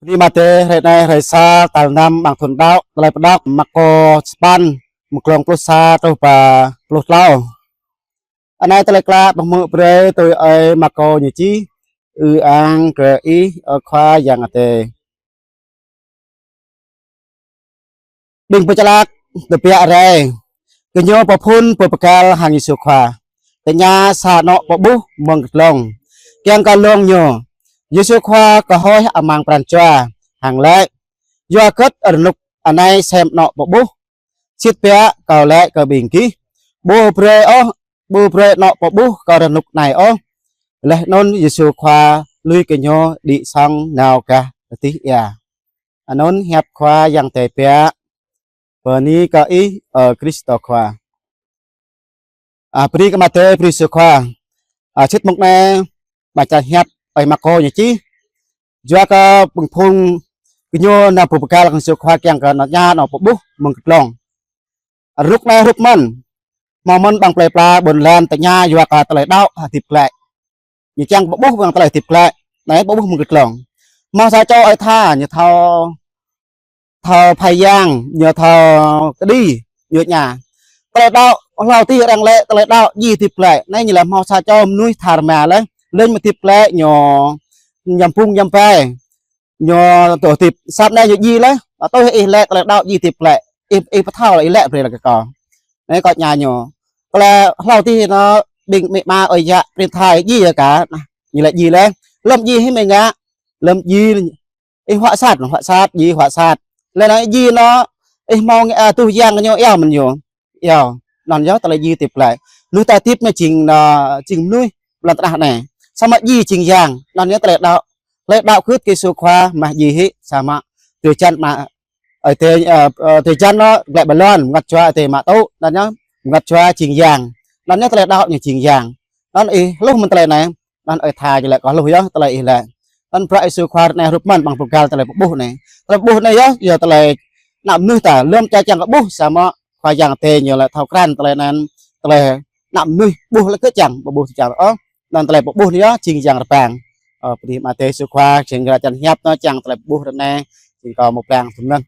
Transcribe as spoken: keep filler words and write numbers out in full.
Bơni Matê, hrơi anai hrơi sa, tal năm, amăng thun đăo, tơlơi pơđok Markô sapăn, mơ̆ng glông pluh sa truh pơ pluh klâo. Anai tơlơi klă pơhmư̆ brơi tui ơi Markô ñu čih. Ư-ang kơ Ih, ơ Khua Yang Adai. Ƀing pơčlăk tơbiă rai, gơñu pơphun pơpơgăl hăng Yêsu Khua, tơña sa anŏ pơƀuh mơ̆ng kơtlông, kiăng kơ lông Ñu. Yêsu Khua kơhơi amăng pran jua hăng laĭ: Yua hơget rơnŭk anai sem anŏ pơƀuh? Sĭt biă Kâo laĭ kơ ƀing gih, ƀu brơi ôh, ƀu brơi anŏ pơƀuh kơ rơnŭk anai ôh. Laih anŭn Yêsu Khua lui gơñu đĭ sŏng nao gah adih ia. Anŭn hiăp Khua Yang Adai biă. Bơni kơ Ih, ơ Krist Khua. A, bơni kơ Matê, bơni Yêsu Khua. A, sĭt mông anai, ƀă čar hiăp ơi Markô ñu čih. Yua kơ ƀing phung gơñu nao pơpơgăl hăng Yêsu Khua kiăng kơ anŏ tơña anŏ pơƀuh mơ̆ng kơtlông. Rơnŭk anai hrup mơ̆n. Hmâo mơ̆n ƀăng plơi pla ƀôn lan tơña yua kơ tơlơi đăo hơdip glaĭ. Ñu kiăng pơƀuh ƀăng tơlơi hơdip glaĭ. Anai pơƀuh mơ̆ng kơtlông. Hmâo sa čô ơi tha, ñu thâo thâo phai yang, ñu thâo kơđi, ñu tơña: Tơlơi đăo, hlâo adih arăng laĭ tơlơi đăo djai hơdip glaĭ. Anai ñu laĭ hmâo sa čô mơnuih tha rơma laih, lêñ mơ̆ hơdip glaĭ, ñu ñăm phung ñăm pai, ñu tŭ hơdip. Samơ̆ anai ñu djai laih, tui ih laĭ tơlơi đăo djai hơdip glaĭ. Ih, ih pơthâo laih, ih laĭ brơi laih kơ kâo. Anai kâo tơña ñu: Tơlơi hlâo adih anŏ ƀing amĭ ama ơi yă prin tha djai yơh kah? Anai ñu laĭ djai laih. Lơ̆m djai hĭ mơ̆ ngă? Lơ̆m djai ih huă sat, huă sat, djai huă sat. Laih anŭn djai anŏ, ih hmâo ngă, a, tuh yang ñu iâu mơ̆n ñu. Iâu, anŭn yơh tơlơi djai hơdip glaĭ. Mơnuih ta hơdip anai jing anŏ, jing mơnuih ƀơi lŏn tơnah anai. Samơ̆ djai jing yang, anŭn yơh tơlơi đăo. Tơlơi đăo gưt kơ Yêsu Khua mă djai hĭ, samơ̆ drơi jăn mă, ơ, drơi, ơ, ơ, drơi jăn anŏ glaĭ ƀơi lŏn, bơngăt jua Adai mă tŭ, anŭn yơh bơngăt jua jing yang. Anŭn yơh tơlơi đăo ñu jing yang. Anŭn ih hluh mơ̆n tơlơi anai, anŭn ơi tha ñu laĭ kâo hluh yơh tơlơi ih laĭ. Anŭn bruă Yêsu Khua ră anai hrup mơ̆n ƀăng pơgăl tơlơi pơƀuh anai. Tơlơi pơƀuh anai yơh, yơh tơlơi ană mơnuih ta, lơ̆m čang kiăng kơ ƀuh samơ̆ Khua Yang Adai ñu laĭ thâo krăn tơlơi anŭn, tơlơi ană mơnuih ƀuh laĭ kơ čang, ƀu ƀuh čang ôh. Anŭn tơlơi pơƀuh anai yơh, jing yang rơbang. Ơ, bơni Matê Yêsu Khua, jing ră čar hiăp anŏ čang tơlơi pơƀuh ră anai, jing kâo mơ̆ pran tơnăn.